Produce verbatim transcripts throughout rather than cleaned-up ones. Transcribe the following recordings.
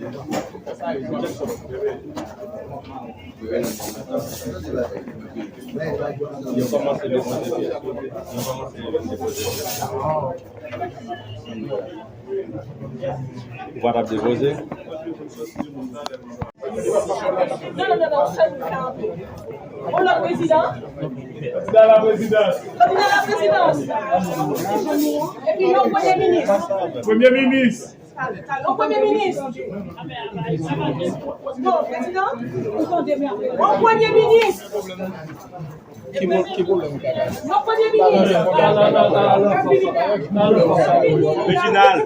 Ou pa t ap depoze? Non, non, non, non, sèl moun ki kanpe. On lòt prezidan. Kandida laprezidans. Kandida laprezidans. Epi yon premye minis. Premye minis. Yon premye minis. Non, prezidan. Yon premye minis. Ki pwoblèm ou ka gade? Yon premye minis. Reginald.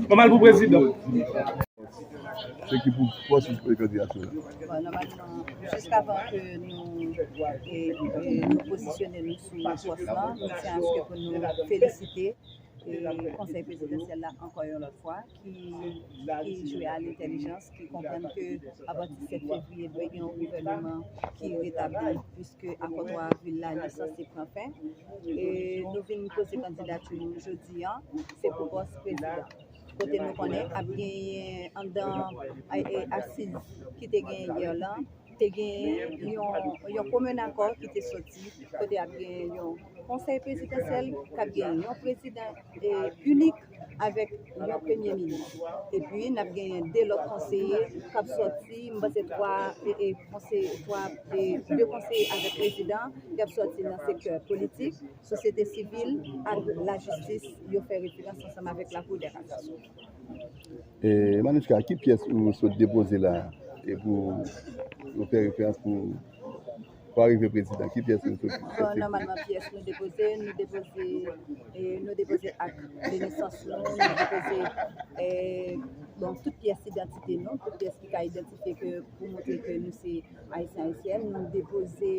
Nòmal pou prezidan. Se ki pou pòs pou kandidatè la. Bon, nòmalman, jiskavan ke nou, e, e, nou pozisyone nou sou pòs lan, nou tyen aske pou nou felisite, e, konsèy prezidansyèl la ankò yon lòt fwa, ki, ki jwe a lentèlijans, ki konprann ke apati sèt fevriye dwe gen yon gouvènman ki retabli, piske akò twa avril la li sanse pran fen. E nou vin poze kandidati nou jodi a, se pou pòs prezidan. Kote nou konnen ap genyen anndan, e, e, asiz ki te genyen yè lan, te genyen yon, yon komen akò ki te soti, kote ap genyen yon konsèy prezidansyèl, k ap genyen yon prezidan, e, inik avèk yon premye minis. Epi, n ap genyen de lòt konseye k ap sòti, m panse twa, e, e, konseye, twa, e, de konseye avèk prezidan, k ap sòti nan sektè politik, sosyete sivil ak lajistis, yo fè referans ansanm avèk Lakou dè Kasasyon. E, Manouchka, ki pyès ou sot depoze la? E pou, pou fè referans pou, pou arive prezidan, ki pyès ou sot, sot depoze? Bon, nòmalman, pyès nou depoze, nou depoze, e, nou depoze ak de nesans nou, nou depoze, e, bon, tout pyès idantite nou, tout pyès ki ka idantifye ke pou montre ke nou se Ayisyen, Ayisyèn, nou depoze,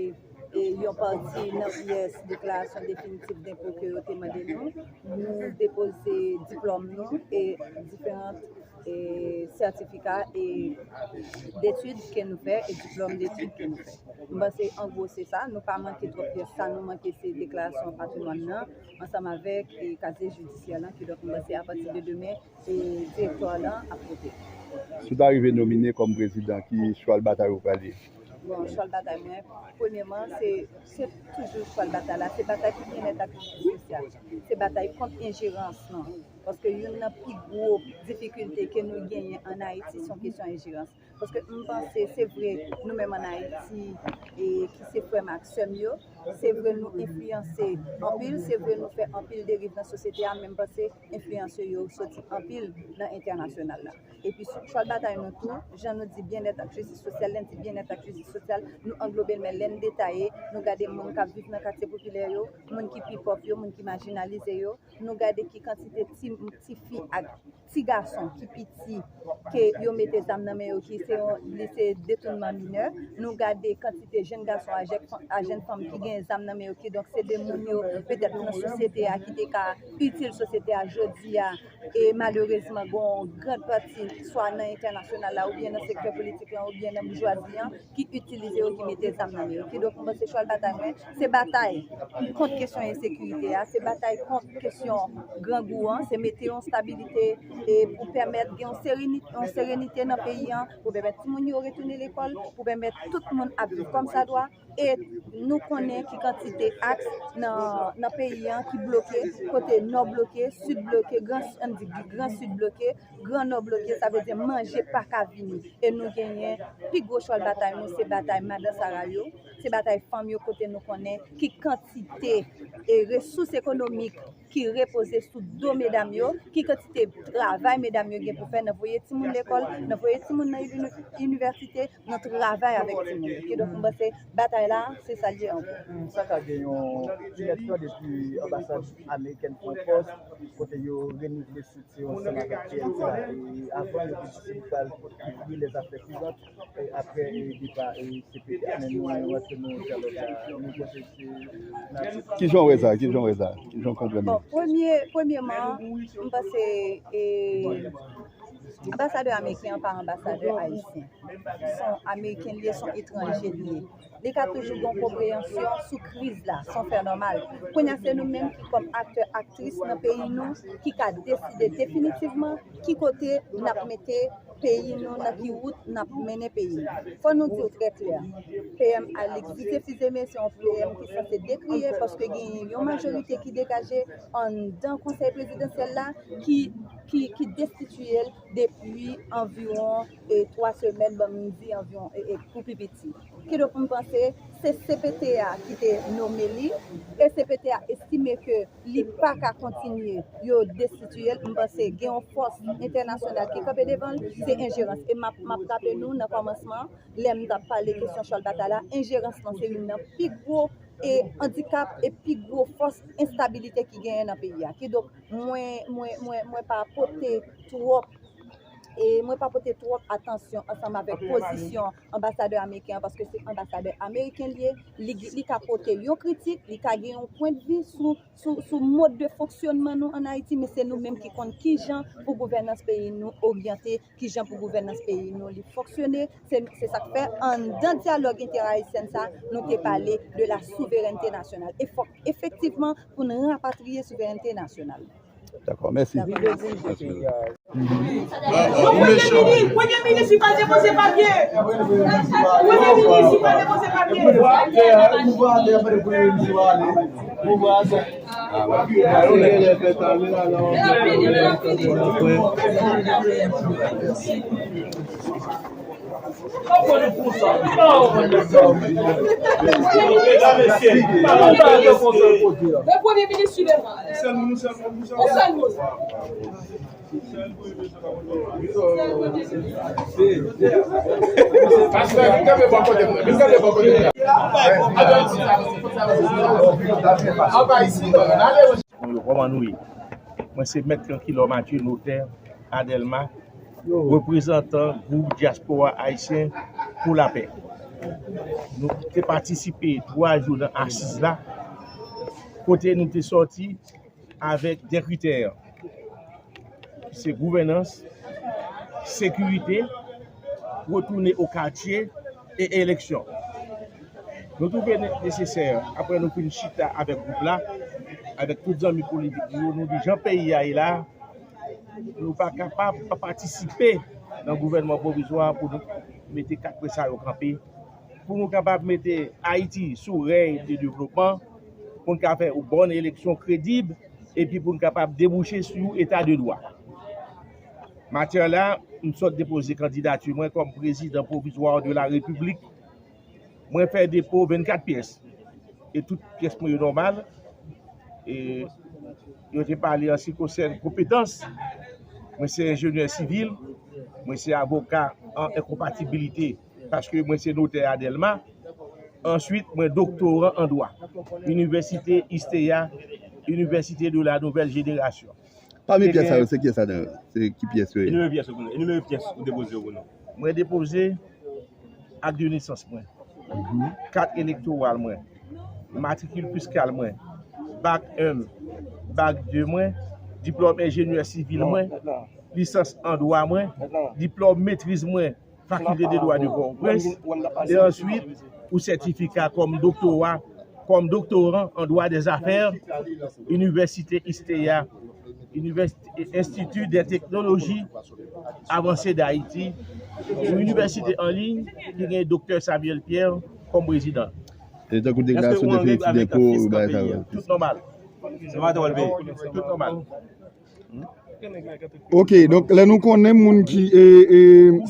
e, yon pati nan pyès deklarasyon definitif denpo ke yo te mande nou. Nou depoze diplòm nou e diferan, e, sètifika e detid ke nou fè e diplòm detid ke nou fè. M panse, an gwo, se sa. Nou pa manke twòp pyès. Sa nou manke, se deklarasyon patrimwàn nan, ansanm avèk, e, kazye jidisyè lan. Kidonk, m panse, apati de demen, e, direktè lan ap pote. Si w ta rive nomine kòm prezidan, ki chwal batay ou prale? Bon, chwal batay mwen, premyèman, se, se toujou chwal batay la, se batay pou byennèt ak jistis sosyal. Se batay kont enjerans lan. Paske youn nan pi gwo difikilte ke nou genyen ann Ayiti, se yon kesyon enjerans. Paske m panse, se vre, nou menm ann Ayiti, e ki se frè m ak sè m yo, se vre nou enfliyanse anpil, se vre nou fè anpil deriv nan sosyete a, men m panse enfliyans yo soti anpil nan entènasyonal la. Epi sou chwal batay nou tou, jan nou di byennèt ak jistis sosyal, lè n di byennèt ak jistis sosyal, nou anglobe l, men lè n detaye, nou gade moun k ap viv nan katye popilè yo, moun ki pi pòv yo, moun ki majinalize yo, nou gade ki kantite ti, ti fi ak ti gason ki piti ke yo mete zam nan men yo, ki se yon, li se detounman minè. Nou gade kantite jèn gason a jèn, a jèn fanm ki gen zam nan men yo, kidonk se de moun yo petèt nan sosyete a ki te ka itil sosyete a jodi a, e malerezman gen yon gran pati swa nan entènasyonal la oubyen nan sektè politik lan oubyen nan boujwazi an ki itilize yo, ki mete zam nan men yo. Kidonk, m panse chwal batay mwen, se batay kont kesyon ensekirite a, se batay kont kesyon grangou an, se mete yon stabilite e pou pèmèt gen yon sereni-, yon serenite nan peyi an, pou pèmèt timoun yo retounen lekòl, pou pèmèt tout moun ap viv kòmsadwa. E nou konnen ki kantite aks nan, nan peyi an ki bloke, kote Nò bloke, Sid bloke, Gran, ann di Gran Sid bloke, Gran Nò bloke, sa vle di manje pa ka vini. E nou genyen pi gwo chwal batay nou, se batay madan Sara yo, se batay fanm yo, kote nou konnen ki kantite e resous ekonomik ki repoze sou do medam yo, ki kantite travay medam yo gen pou fè nan voye timoun lekòl, nan voye timoun nan inivèsite, nan travay avèk timoun yo. Kidonk, mwen panse batay la, se sa l ye ankò. Sa ka gen yon ti èdtan depi anbasad amerikèn pran pòs, kote yo renouvle strikti ansanm avèk P M T la. E avan, yo te di se pou pral regle lèzafè kouran, e apre, e depa, e C P T a, men nou rantre nan dyalòg la, nou panse se natif. Kijan w wè sa? Kijan w wè sa? Kijan w konprann li? Bon, premye, premyeman, m panse, e, anbasadè ameriken an pa anbasadè ayisyen. Se yon ameriken li ye, se yon etranje li ye. Li ka toujou gen yon konpreyansyon sou kriz la, se yon fè nòmal. Kounye a, se nou menm ki, kòm aktè, aktris nan peyi nou, ki ka deside definitivman ki kote n ap mete peyi nou, nan ki wout n ap mennen peyi nou. Fò nou di w trè klè, P M Alex Didier Fils-Aimé se yon P M ki sanse dekriye paske gen yon majorite ki degaje anndan konsèy prezidansyèl la ki, ki, ki destitiye l depi anviwon, e, twa semèn, ban m di anviwon, e, e, pou pi piti. Kidonk, m panse se C P T a ki te nome li, e C P T a estime ke li pa ka kontinye, yo destitiye l. M panse gen yon fòs entènasyonal ki kanpe devan l, se enjerans. E m ap, m ap raple nou, nan kòmansman, lè m t ap pale kesyon chòlbata la, enjerans lan se youn nan pi gwo, e, andikap e pi gwo fòs enstabilite ki genyen nan peyi a. Kidonk, mwen, mwen, mwen, mwen pa pote twòp, e mwen pa pote twòp atansyon ansanm avèk pozisyon anbasadè ameriken an, paske se anbasadè ameriken li ye, li, li ka pote yon kritik, li ka gen yon pwennvi sou, sou, sou mòd de fonksyònman nou ann Ayiti, men se nou menm ki konn kijan pou gouvènans peyi nou oryante, kijan pou gouvènans peyi nou li fonksyone. Se, se sa k fè, anndan dyalòg entèayisyen sa, nou te pale de la souverènte nasyonal. E fòk efektivman pou n rapatriye souverènte nasyonal. Dakò, mèsi. Mèsi. Premye minis, premye minis, li pa depoze papye. Premye minis, li pa depoze papye. Le premye minis sou devan. Yon sèl moun. Mwen yo, kòman nou ye? Mwen se Mèt Tranquilor Mathieu, notè a Dèlma, reprezantan gwoup dyaspora ayisyen pou lapè. Nou te patisipe twa jou nan asiz la, kote nou te sòti avèk de kritè, se gouvènans, sekirite, retounen o katye e eleksyon. Nou twouve ne-, nesesè, apre nou fin chita avèk gwoup la, avèk tout zanmi politik nou yo, nou di jan peyi a ye la, nou pa kapab pa patisipe nan gouvènman pwovizwa pou nou mete kat pwen sa yo kanpe, pou nou kapab mete Ayiti sou rèy de devlopman, pou n ka fè yon bòn eleksyon kredib, epi pou n kapab debouche sou eta de dwa. Maten an la, m sot depoze kandidati mwen kòm prezidan pwovizwa de la repiblik. Mwen fè depo vennkat pyès. E tout pyès mwen yo nòmal. E yo te pale an se ki konsène konpetans. Mwen se enjenyè sivil. Mwen se avoka an enkonpatibilite paske mwen se notè a Dèlma. Answit, mwen doktoran an dwa. Inivèsite ISTEA, Université de la Nouvelle Génération. Pami pyès sa yo, se kiyès ladan yo? Se ki pyès yo ye? E nimewo pyès ou konnen? E nimewo pyès ou depoze yo konnen? Mwen depoze ak de nesans mwen, kat elektoral mwen, matrikil fiskal mwen, bak en, bak de mwen, diplòm enjenyè sivil mwen, lisans an dwa mwen, diplòm metriz mwen, Fakilte de Dwa de Pòtoprens, e answit, yon sètifika kòm doktora, kòm doktoran an dwa dè zafè, Inivèsite ISTEA, Inivèsite, Institut des Technologies Avancées d'Haïti, yon inivèsite an liy ki gen Doktè Samuel Pierre kòm prezidan. E tankou deklarasyon definitif denpo, bagay sa yo. Tout nòmal. Tout nòmal. Ok, donk lè nou konnen moun ki, e, e,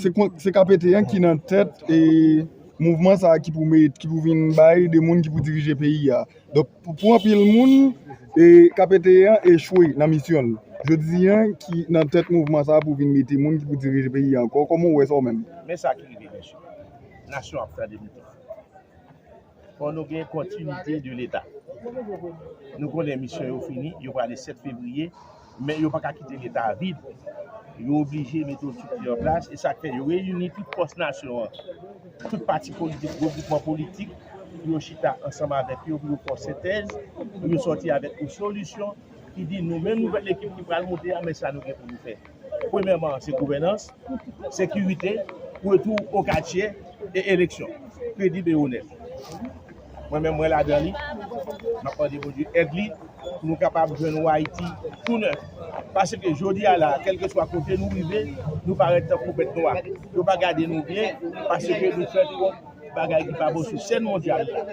se kon-, se K P T an ki nan tèt, e, mouvman sa a ki pou met, ki pou vin bay de moun ki pou dirije peyi a. Donk pou, pou anpil moun, E K P T an echwe nan misyon l. Jodi an, ki nan tèt mouvman sa a pou vin mete moun ki pou dirije peyi a ankò, kòman w wè sa w menm? Men sa ki rive, mesye. Nasyon ap tande nou tou. Fò nou gen kontinite de Leta. Nou konnen misyon yo fini, yo prale sèt fevriye, men yo pa ka kite Leta a vid. Yo oblije mete yon estrikti an plas, e sa k fè yo reyini tout fòs nasyon an, tout pati politik, regroupman politik, pou yo chita ansanm avèk yo, pou yo fè yon sentèz, pou yo sòti avèk yon solisyon ki di nou menm nouvèl ekip ki pral monte a, men sa nou gen pou nou fè. Premyèman, se gouvènans, sekirite, retou o katye e eleksyon kredib e onèt. Mwen menm, mwen ladan li, m ap mande Bondye èd li pou nou kapab jwenn yon Ayiti tou nèf. Paske jodi a la, kèlkeswa kote nou rive, nou parèt tankou bèt nwa. Yo pa gade nou byen, paske nou fèt kont bagay ki pa bon sou sèn mondyal la.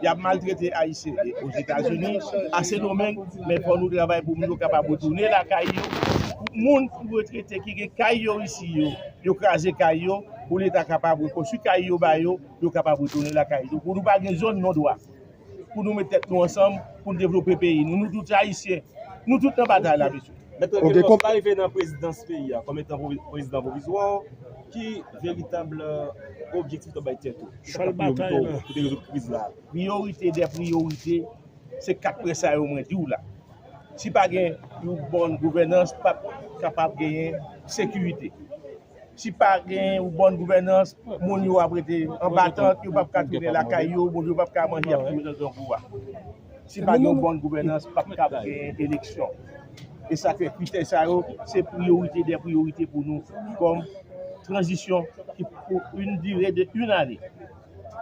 Y ap maltrete Ayisyen e Ozetazini, a Sendomeng, men fò nou travay pou moun yo kapab retounen lakay yo. Pou moun ki retrete, ki gen kay yo isi yo, yo kraze kay yo, pou Leta kapab rekonstwi kay yo ba yo, yo kapab retounen lakay yo. Pou nou pa gen zòn non dwa. Pou nou met tèt nou ansanm, pou nou devlope peyi nou. Nou tout se Ayisyen. Nou tout nan batay la, mesye. Mèt Règilman, si w ta rive nan prezidans peyi a, kòm etan pwovi-, prezidan pwovizwa, ki veritab, euh, objektif w t ap bay tèt ou? Sa k ap priyorite w pou te rezoud kriz la? Priyorite dè priyorite, se kat pwen sa yo mwen di w la. Si pa gen yon bòn gouvènans, p ap kapab genyen sekirite. Si pa gen yon bòn gouvènans, moun yo ap rete anba tant, yo p ap ka tounen lakay yo, moun yo p ap ka manje, y ap tounen nan grangou a. Si pa gen yon bòn gouvènans, p ap ka genyen eleksyon. E sa fè kritè sa yo, se priyorite dè priyorite pou nou, kòm tranzisyon ki pou yon dire de yon ane.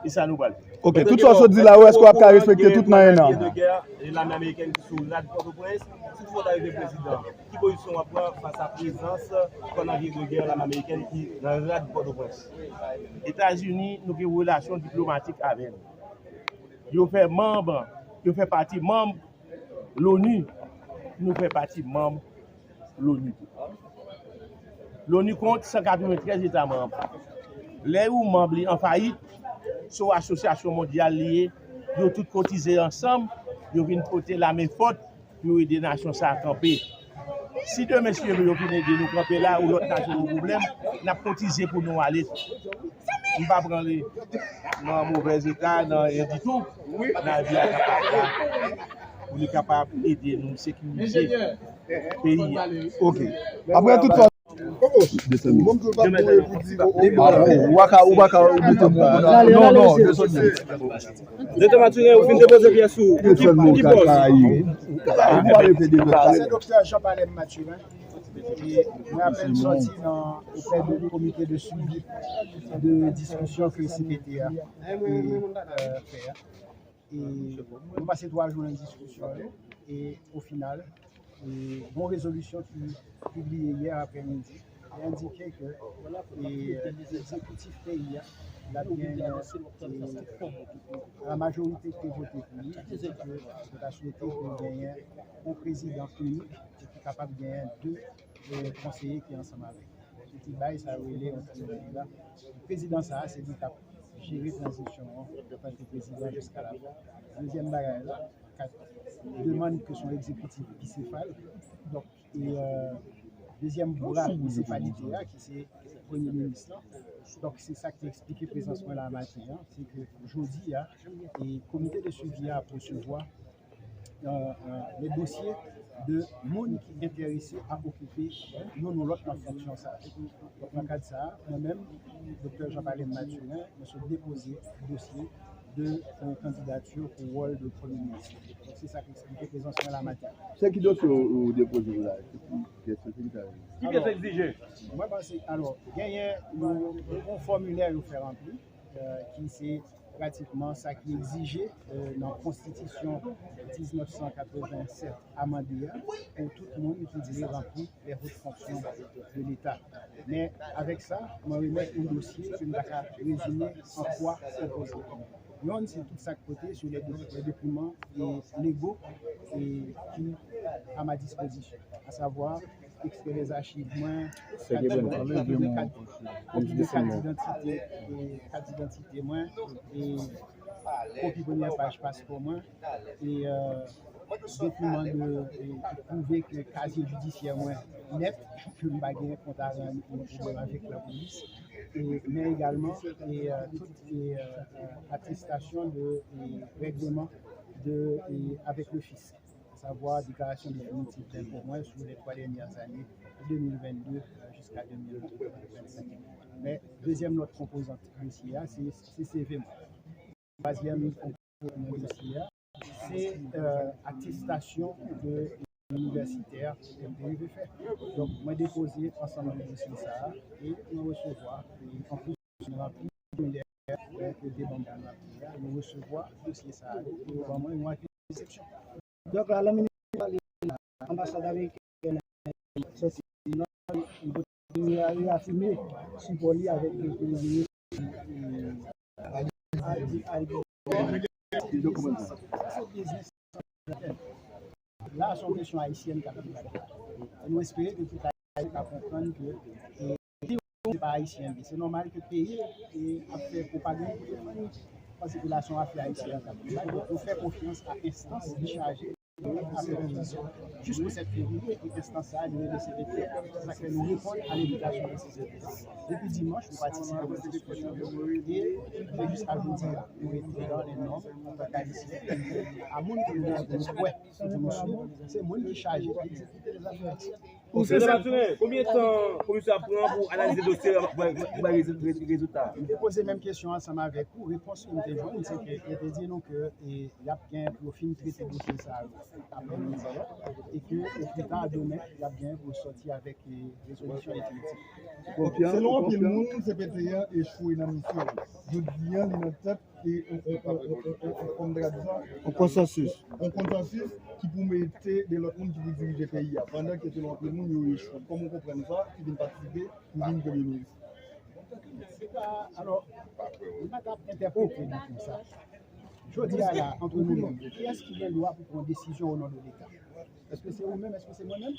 E sa nou pral fè. Ok, tout sa w sot di la yo, èske w ap ka respekte tout nan en an? Lame amerikèn ki sou rad Pòtoprens, si toutefois w ta rive prezidan, ki pozisyon w ap pran fas a prezans kò navye de gè lame amerikèn ki nan rad Pòtoprens? Etazini, nou gen relasyon diplomatik avè l. Yo fè manm, yo fè pati manm Loni, nou fè pati manm Loni tou. Loni kont san katreventrèz eta manm. Lè yon manm li an fayit, se yon asosyasyon mondyal li ye, yo tout kotize ansanm, yo vin pote lame fòt pou yo ede nasyon sa a kanpe. Si demen si Dye vle yo vin ede nou kanpe la, ou lòt nasyon gen pwoblèm, n ap kotize pou nou ale. M pa pran li nan movèz eta, nan anyen ditou. Navy a kapab la, pou li kapab ede nou sekirize peyi a. Ok. Apre tout sa, ou pa ka, ou pa ka mete mwen nan. Non, non, desann. Doktè Mathurin, ou fin depoze pyès ou. Pou ki, pou ki pòs? Se Doktè Jean Palais Mathurin. E mwen apèn sòti nan, auprès de comité de suivi de discussion que C P T a te, euh, fè a. E nou pase twa jou nan diskisyon yo. E o final, e gon rezolisyon ki pibliye yè aprèmidi ki endike ke, e, egzekitif peyi a, l ap genyen, e, la majorite ki te vote pou li, ki di ke yo ta swete pou genyen yon prezidan inik e ki kapab genyen de, e, konseye ki ansanm avè l. Se ti bay sa yo rele yon triangle la. Prezidan sa a, se li k ap jere tranzisyon an antanke prezidan jiska lafen. Dezyèm bagay la, kat demann ke se yon egzekitif bisefal. Donk, e, euh, dezyèm bra bisefalite a, ki se premye minis lan. Donk, se sa ki te eksplike prezans mwen la maten an, se ke jodi a, e komite de suivi a ap resevwa euh, euh, les dossiers de moun ki enterese a okipe youn ou lòt nan fonksyon sa a. Donk, nan kad sa a, mwen menm, Doktè Jean Palais Mathurin, mwen sot depoze dosye de, euh, kandidati pou wòl de premye minis. Donk, se sa ki eksplike prezans mwen la maten. Se ki dosye ou, ou depoze la? Ki pyès ou egzije? Mwen panse, alò, genyen yon, yon fòmilè yo fè ranpli, euh, ki se pratikman sa ki egzije, euh, nan konstitisyon diznèf san katrevennsèt amande a, pou tout moun ki vle ranpli les hautes fonctions de l'État. Men avèk sa, mwen remèt yon dosye ke m ta ka rezime an twa konpozan. Yonn, se tout sa k pote sou les doc-, les documents, e, légaux, e, ki a ma disposition, à savoir extrait des archives mwen, kat didantite, kat, kopi de kat didantite, e, kat didantite mwen, e kopi premyè paj paspò mwen, e, euh, dokiman de, e, ki pwouve ke kazye jidisyè mwen nèt, ke m pa gen kont a rann, ni pwoblèm avèk lapolis, e, men egalman, e, e, tout, e, e, atestasyon de, e, règleman de, e, avèk le fisk, à savoir déclaration définitive d'impôt mwen sou les trois dernières années, de deux mille vingt-deux, euh, jusqu'à deux mille vingt-cinq. Men dezyèm lòt konpozant dosye a, se, se C V mwen. Twazyèm konpozant dosye a, se, euh, atestasyon de inivèsitè ke m te rive fè. Donk, mwen depoze ansanm de dosye sa a e mwen resevwa, e anplis, mwen ranpli fòmilè ke yo te ban m pou m ranpli a, mwen resevwa dosye sa a, e yo ban mwen yon akizasyon. Donk, la, lè minis pale la, anbasad amerikèn sòti nan, li pote, li reyafime sipò li avèk peyi, e, a, a, a, sa se biznis. La, se yon kesyon ayisyèn k ap debat. E nou espere ke tout Ayisyen ka konprann ke, e, se pa ayisyen li. Se nòmal ke peyi, e, ap fè pwopagann pou defann li. Paske la, se yon afè ayisyèn k ap debat. Donk, nou fè konfyans a enstans ki chaje de afè ayisyèn. Jisko sèt fevriye, e enstans sa a, li rele C P T. Se sa k fè nou reponn a lenvitasyon de C P T. Depi dimanch, nou patisipe nan diskusyon yo. E, e jiska jodi a, nou rete dans les normes, antanke Ayisyen, a moun ke nou gentan kwè, se pou nou swiv, se moun ki chaje egzekite lèzafè. Komisè Mathurin, konbyen tan komisyon ap pran pou analize dosye a, pou bay, pou bay rezil-, rezilta? M te poze menm kesyon ansanm avèk ou. Repons ke m te jwenn, se ke yo te di nou ke, e, y ap gen pou yo fin trete dosye sa a apre midi a, e ke opita demen, y ap gen pou yo sòti avèk, e, rezolisyon definitif. Selon anpil moun, C P T a echwe nan misyon l. Jodi a, li nan tèt e, e, e, e, e, e, e, kòm ta ka di sa, yon konsansis. Yon konsansis ki pou mete de lòt moun ki pou dirije peyi a. Pandan ke selon anpil moun, yo echwe. Kòman w konprann sa, ki vin patisipe pou vin premye minis? Se pa, alò, nou pa t ap entèprete li konsa. Jodi a la, antre nou menm, kiyès ki gen dwa pou pran desizyon o non de Leta? Èske se ou menm? Èske se mwen menm?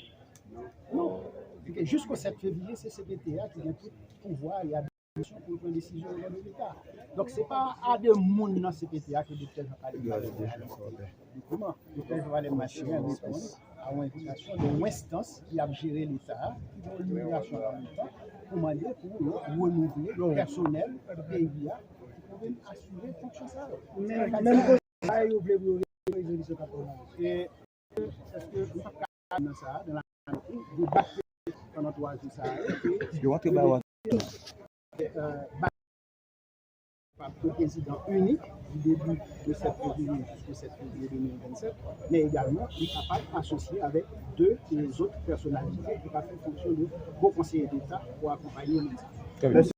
Non. Se ke jisko sèt fevriye, se C P T a ki gen tout pouvwa e atribisyon pou l pran desizyon o non de Leta. Donk, se pa a de moun nan C P T a ke Doktè Jean Palais pale. Dokiman, Doktè Jean Palais Mathurin reponn a yon envitasyon de yon enstans ki ap jere Leta a, ki gen yon limitasyon nan letan, pou mande pou yo renouvle pèsonèl peyi a, ki pou vin asire fonksyon sa yo. Men, menm kote sa, yo vle pou yo retire rezolisyon katreven. E, èske nou p ap ka nan sa, nan la, debat pandan twa jou sa yo, e, yo antre ba yo, e, ba, pa prezidan inik du début de sèt fevriye jusqu'au sept février deux mille vingt-sept, men egalman, li kapab asosye avèk de, e, zòt pèsonalite ki ka fè fonksyon de bon konseye deta pou akonpaye moun sa.